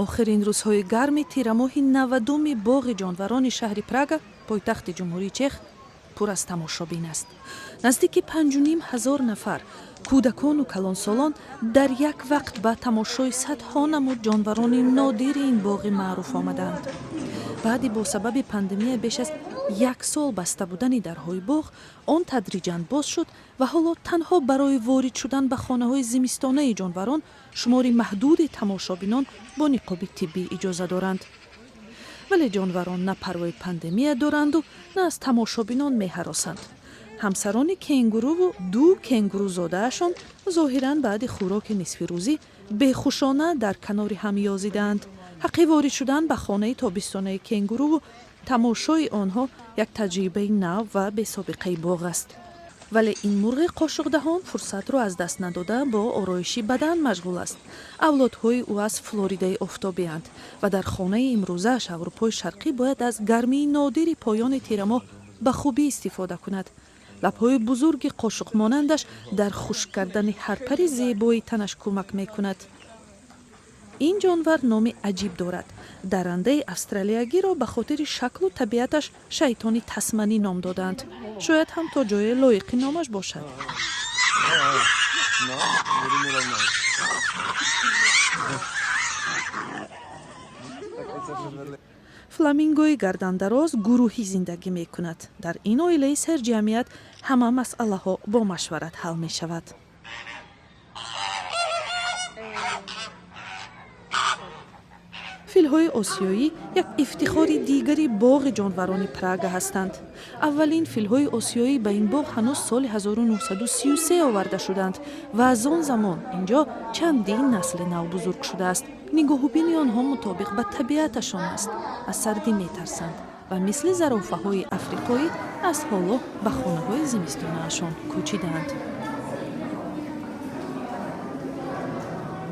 Охирин рӯзҳои гарми тирамоҳи 90-уми боғи ҷонварони шаҳри Прага, пойтахти Ҷумҳурии Чех, пур аз тамошобин аст. Наздики 5500 нафар, кӯдакону калонсолон, дар як вақт ба тамошои садҳо намуд ҷонварони нодири ин боғи маъруф омаданд. Баъди бо сабаби пандемия беш аз як сол баста будани дарҳои боғ, он тадриҷан боз шуд ва ҳоло танҳо барои ворид шудан ба хонаҳои зимистонаи ҷонварон шумори маҳдуди тамошобинон бо ниқоби тиббӣ иҷоза доранд. Вале ҷонварон на парвои пандемия доранду, на аз тамошобинон меҳаросанд. Ҳамсарони кенгуруву ду кенгурузодаашон зоҳиран баъди хӯроки нисфирӯзӣ бехушона дар канори ҳам ёзидаанд. Ҳаққи ворид шудан ба хонаи тобистонаи кенгуруву тамошои онҳо як таҷрибаи нав ва бесобиқаи боғ аст. Вале ин мурғи қошуқдаҳон фурсатро аз даст надода, бо ороиши бадан машғул аст. Авлодҳои ӯ аз Флоридаи офтобианд ва дар хонаи имрӯзааш, Аврупои Шарқӣ, бояд аз гармии нодири поёни тирамоҳ ба хубӣ истифода кунад. Лабҳои бузурги қошуқмонандаш дар хушк кардани ҳар пари зебои танаш кӯмак мекунад. Ин ҷонвар номи аҷиб дорад. Дарандаи австралиягиро ба хотири шаклу табиаташ шайтони Тасманӣ ном додаанд. Шояд ҳам то ҷое лоиқи номаш бошад. No, budeme rovnou. Tak teď se předvedli. Фламингои гардандароз гурӯҳӣ зиндагӣ мекунад. Дар ин оилаи серҷамъият ҳама масъалаҳо бо машварат ҳал мешавад. Филҳои осиёӣ як ифтихори дигари боғи ҷонварони Прага ҳастанд. Аввалин филҳои осиёӣ ба ин боғ ҳанӯз соли 1933 оварда шуданд ва аз он замон ин ҷо чандин насли нав бузург шудааст. Нигоҳубини онҳо мутобиқ ба табиаташон аст. Аз сардӣ метарсанд ва мисли зарофаҳои африқоӣ аз ҳоло ба хонаҳои зимистонаашон кӯчидаанд.